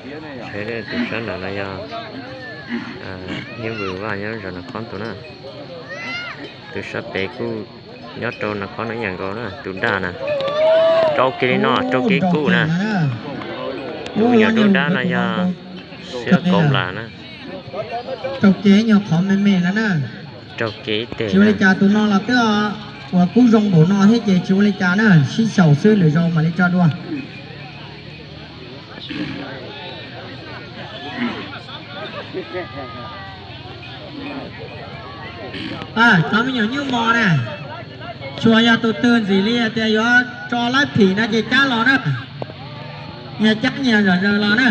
Tus sab nram no yog Hiab Vwm Vaj nyob zos Naj Khob tus na. Tus sab pem kuj nyob rau Naj Khob no ib yam nkaus na, tus daj na. Rau kiag li no, rau kiag kuj na. Tus me nyuam rau dab no yog Siab Kaum Nplas na. Rau kiag nyuag qhov me me no na. Rau kiag ib teg. Tsis ua li cas, tus no los twb ua kub zoo npaum no thiab ces tsis ua li cas na, sib xyaum xwb lwm zaus mam li tso dua. Cov me nyuam nyuj mos na, tsuas yog tus twg ntxim li tias yuav tso laib phim no ces cab los na, nyias cab nyias zom zaws los na.